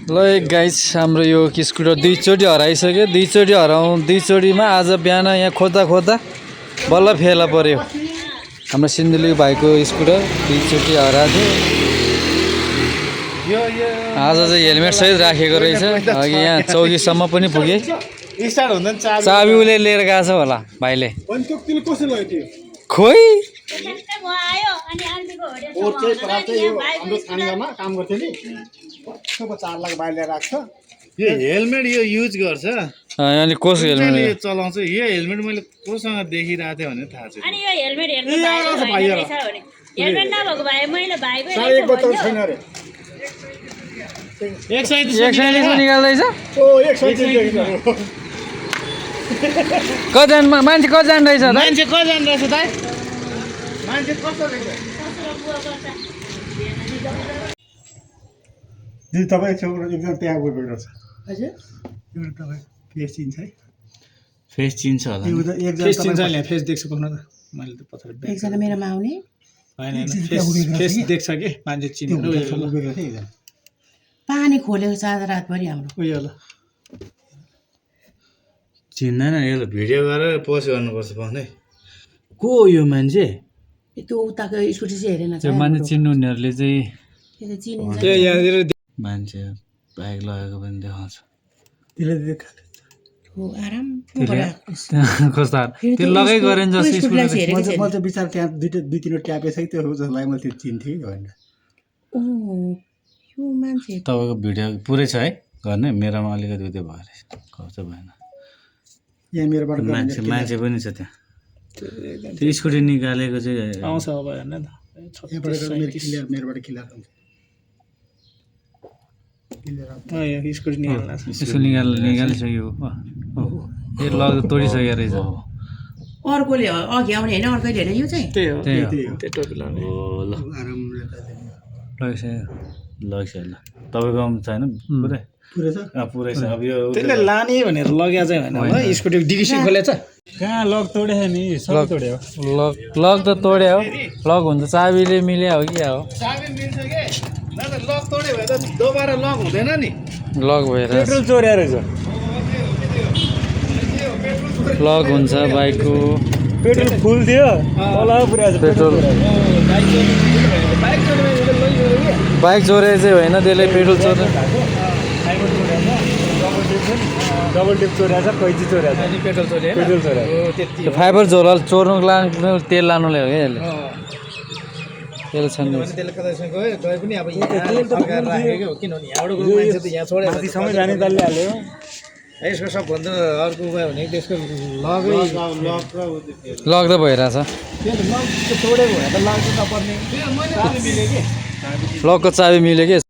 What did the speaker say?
ल गाइस हाम्रो यो स्कुटर दुईचोटि हराइसक्यो। दुईचोटिमा आज बिहान यहाँ खोज्दा बल्ल फेला पर्यो। हाम्रो सिन्धुली भाइको स्कुटर दुईचोटि हराएको थियो। आज चाहिँ हेलमेट सहित राखेको रहेछ। अघि यहाँ चौकीसम्म पनि पुगे। चाबी उसले लिएर गएको छ होला भाइले। खोइ हेलमेट यो युज गर्छ अनि कसको हेलमेट चलाउँछ। यो हेलमेट मैले कोसँग देखिरहेको थिएँ भने थाहा छैन। अनि यो हेलमेट हेर्नु रहेछ भने हेलमेट नभएको भए मैले भाइको एक साइडमा निकाल्दैछ। कतिजना मान्छे कतिजना रहेछ? मान्छे कतिजना रहेछ त? मान्छे कस्तो रहेछ? दिदी तपाईँ छेउमा एकदम त्यहाँ गएको रहेछ। हजुर एउटा तपाईँ फेस चिन्छ है? फेस चिन्छ होला नि। फेस चिन्छ नि, फेस देख्छु पाउन त मैले त पछाडि एकजना मेरोमा आउने हैन फेस देख्छ कि मान्छे चिन्छ। पानी खोलेको छ आज रातभरि हाम्रो। उयो ल चिन्दैन। यो भिडियो गरेर पोस्ट गर्नुपर्छ पाउने। को यो मान्छे? त्यो उताको स्कुटी चाहिँ हेरेन त्यो मान्छे चिन्नु उनीहरूले चाहिँ त्यो त चिनिन्छ। ए यहाँतिर मान्छे बाइक लगेको पनि देखाउँछ। त्यसले देख हो आराम कस्तो त्यो लगाइ गरेन जस्तो स्कुटर। म चाहिँ विचार त्यहाँ दुई तीनवटा ट्यापे छ कि त्यो जसलाई मैले त्यो चिन्थेँ भनेर। ओ यो मान्छे तपाईँको भिडियो पुरै छ है गर्ने? मेरोमा अलिकति त्यो भयो रहेछ, कस्तो भएन। यहाँ मेरोबाट मान्छे पनि छ त्यहाँ। त्यो स्कुटी निकालेको चाहिँ आउँछ अब हेर्न त। मेरोबाट क्लियर हुन्छ। स्कुटी निकाल्न यसो निकालिसक्यो। ए लग तोडिसकेको रहेछ। अर्कोले अघि आउने होइन अर्कैले हेरेन यो चाहिँ। त्यही हो त्यही हो। त्यो टोपी लाउने। हो ल लगिसक्यो। ल तपाईँको छैन पुरै? पुरै छ पुरै छ। अब यो त्यसले लाने भनेर लग्या चाहिँ होइन। स्कुटी डिगी खोले छ कहाँ लग तोड्यो नि? सबै तोड्यो। लग त तोड्यो हो। लग हुन्छ चाबीले मिल्या हो कि हो? चाबी मिल्छ के? लक तोड्यो भने त दोबारा लक हुँदैन नि। लग भएर पेट्रोल चोर्या रहेछ। लग हुन्छ बाइकको। पेट्रोल फुल थियो तल पुऱ्याएछ पेट्रोल बाइक चोरे चाहिँ होइन, त्यसले पेट्रोल चोर्ने। डबल टिप चोर्या छ, कैची चोर्या छ। पेट्रोल चोर्यो। पेट्रोल चोर्या। त्यो फाइबर झोला चोर्नुको लागि तेल लानुले हो क्या यसले। तेल छन् त्यसले कतैसँग गए पनि अब यहाँ सरकार राखेको हो। किनभने यहाँबाट गएको मान्छे त यहाँ छोड्यो भने माथिसम्म जाने तलले हाल्यो। यसको सबभन्दा अर्को उपाय भने त्यसको लगै लग त भइरहेछ। त्यो लक तोडेको भए त लक नपर्ने। लगको चाबी मिल्यो कि